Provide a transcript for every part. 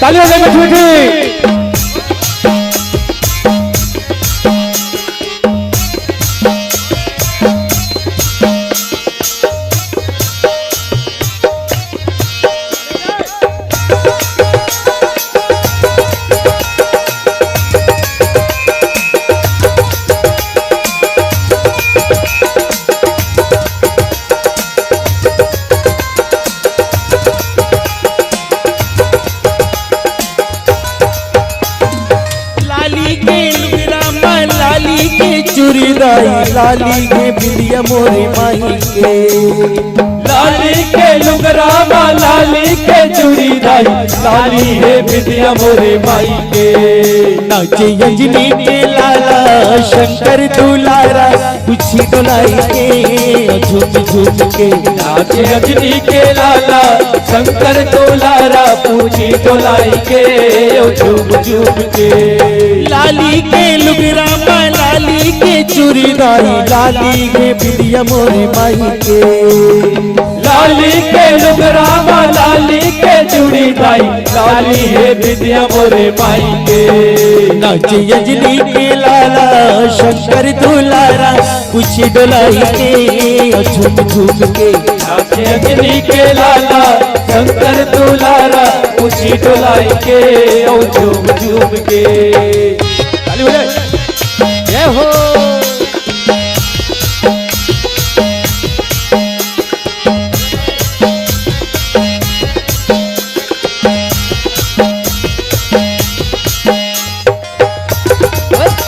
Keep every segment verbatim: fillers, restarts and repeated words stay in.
ताली बजाइए, मिठी मिठी। लाली के लुगरा म लाली के चूड़ी दाई, लाली के बिंदिया मोरे माई के। लाली के लुगरा म लाली के चूड़ी दाई, लाली हे बिंदिया मोरे माई के। नाचे अंजनी के लाला शंकर दुलारा, पूछी डोलाई के झूम झूम के। नाचे अंजनी के लाला शंकर दुलारा, पूछी डोलाई के झूम झूम के। लाली के लुगरा म लाली के चूड़ी दाई, लाली के बिंदिया मोरे माई के। लाली के लुगरा म लाली के चूड़ी दाई, लाली हे बिंदिया मोरे माई के। नाचे अंजनी के लाला शंकर दुलारा, पूछी डोलाई के झूम झूम के। नाचे अंजनी के लाला शंकर दुलारा, पूछी डोलाई के झूम झूम के। ताली बजाए। जय हो।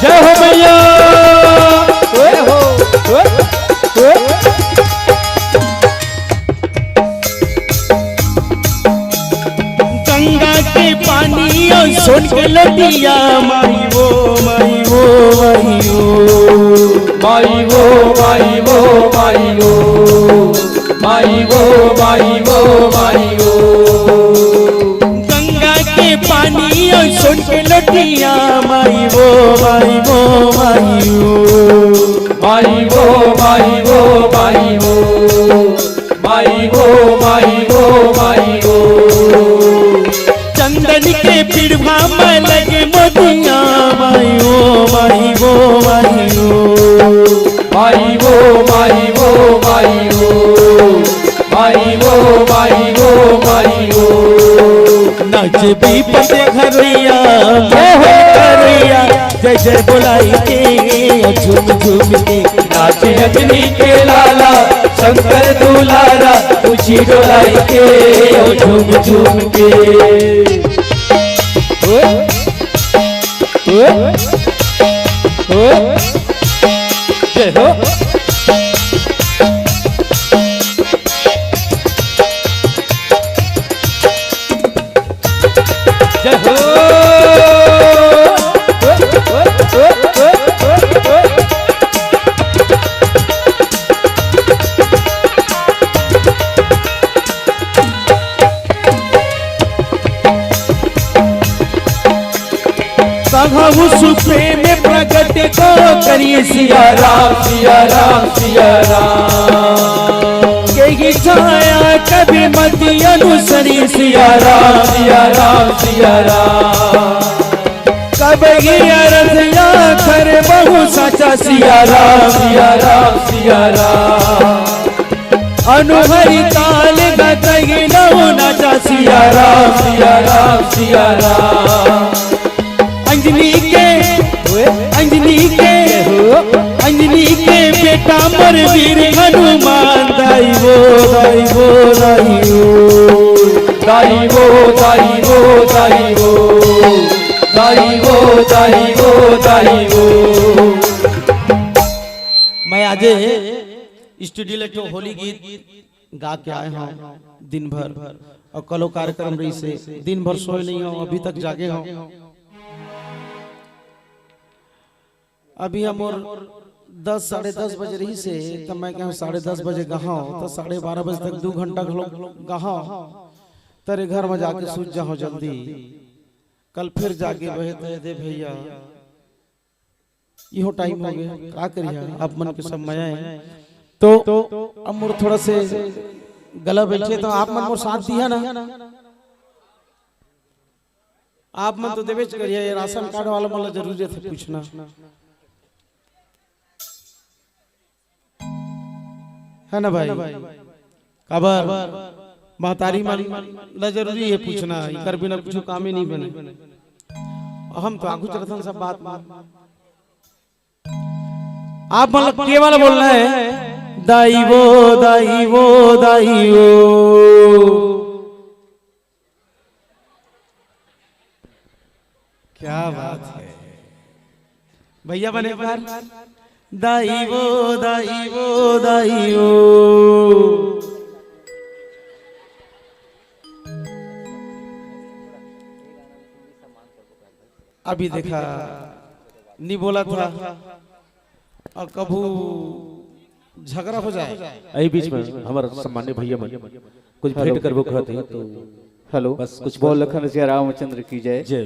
जय हो मैया। जय हो। गंगा के पानी अउ सोन के लोटिया, माई वो, माई वो, माई वो। माई वो, माई वो, माई वो। माई वो, माई वो, माई वो। गंगा के पानी अउ सोन के लोटिया, माई वो, माई वो, माई वो। माई वो, माई वो, माई वो। माई वो, माई वो, माई वो। चंदन के पिड़वा म लगे मोतिया, माई वो, माई वो, माई वो। माई वो, माई वो, माई वो। माई वो, माई वो, माई वो। नाचे भी पते घरैया, जय हो। घरैया, जय जय बोलाई के झूम झूम के। नाचे अंजनी के लाला शंकर दुलारा, पूछी डोलाई के झूम झूम के। ओए, ओए, ओए। जय हो। जय हो। कहूँ सुपे में प्रगट को करिए सिया राम, सिया राम, सिया राम। के ही छाया कभी मत अनुसरी सिया राम, सिया राम, सिया राम। कब ही अरज या कर बहु साचा सिया राम, सिया राम, सिया राम। अनुहरी ताल गतई नौ नाचा सिया राम, सिया राम, सिया राम। अंजनी के, ओए, अंजनी के, हो, अंजनी के बेटा मोर वीर हनुमान। दाई वो, दाई वो, दाई वो। दाई वो, दाई वो, दाई वो। दाई वो, दाई वो, दाई वो। मैं आजे स्टूडियो ले तो होली गीत गा के आए हंव दिन भर, अउ कलो कार्यक्रम रहिसे, दिन भर सोए नइ हंव, अभी तक जागे हंव। अभी हमर दस, साढ़े दस बजे रहिसे, त मैं कहेंव साढ़े दस बजे गाहंव, त साढ़े बारह बजे तक दू घंटा घलो गाहंव, तरे घर म जाके सुत जाहंव जल्दी। कल फिर जागे बहे त दे भैया, इहो टाइम हो गया, का करिहा, आप मन के सब मया हे। तो अब मोर थोड़ा से गला बैठे, तो आप मन मोर साथ दिहा ना। आप मन तो देवेच करिया, ये राशन कार्ड वाला मन ला जरूरी रहिथे पूछना, है ना भाई? काबर महतारी मन ला जरूरी हे पूछना, इकर बिना कुछ काम ही नहीं बने। हम तो आगू चलथन सब बात मान। आप मन ला केवल बोलना है, दाई वो, दाई वो, दाई वो। क्या बात है भैया, बने एक बार। दाई वो, दाई वो, दाई वो। अभी देखा, नहीं बोला था, और कभू झगड़ा हो जाए। यही बीच में हमारे सम्मान्य भैया मन कुछ भेंट करबो कहत हे, तो हेलो, बस कुछ बोल। लखन सिया रामचंद्र की जय। जय।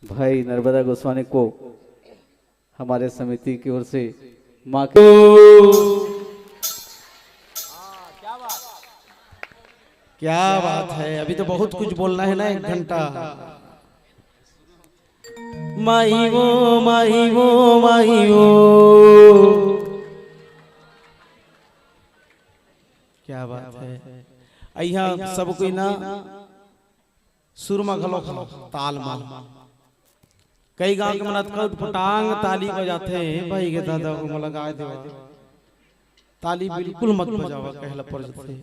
भाई नर्मदा गोस्वामी को हमारे समिति की ओर से माँ के क्या बात है, अभी तो बहुत कुछ बोलना है ना, एक घंटा। माई वो, माई वो, माई वो। क्या बात है। अइहा सब कोई ना सुर म घलो, ताल म। कई गांव के मन अतका उटपटांग ताली बजाथे, भाई के दादा को मोला गाय देवा। ताली बिल्कुल मत बजावा, कहला पर जथे।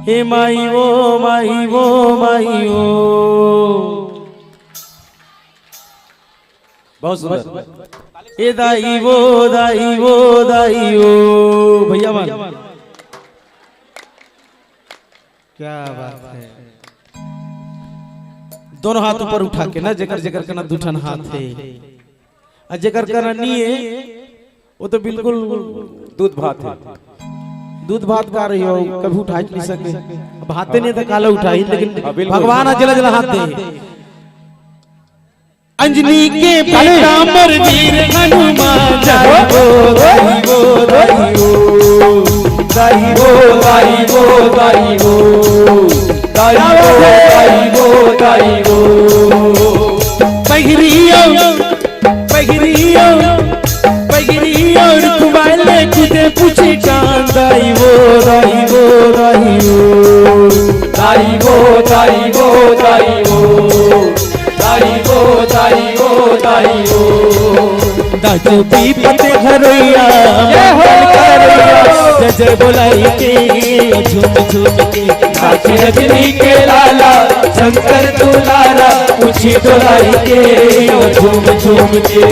हे माई वो, माई वो, माई वो। बहुत सुंदर। ए दाई वो, दाई वो, दाई वो। भैया मन, क्या बात है। दोनों हाथ ऊपर उठा के ना, जेकर जेकर कना दू ठन हाथ हे, अउ जेकर कना नी हे, वो तो बिल्कुल दूध भात हे। दूध भात का रही हो, कभी उठा ही नहीं सके। अब हाथे नहीं तो काला उठाही, लेकिन हाँ, बिल्कुल। भगवान आज जला जला हाथ दे। अंजनी के बेटा मोर वीर हनुमान, दाई वो, दाई वो, दाई वो, दाई वो, दाई वो, दाई वो, दाई वो, दाई वो, दाई वो। बहिरियो, बहिरियो, बहिरियो, रुकवाले कुदे पूछे कान, दाई वो, दाई वो, दाई वो, दाई वो, दाई वो, दाई वो। दाई वो, दाई वो, दाई वो। दाजू पीपत घरोइया, जय हो। मंगल करैया, जय जय बोलाई के, झूम झूम के। नाच रजनी के लाला, शंकर दुलारा, पूछी डोलाई के, झूम झूम के।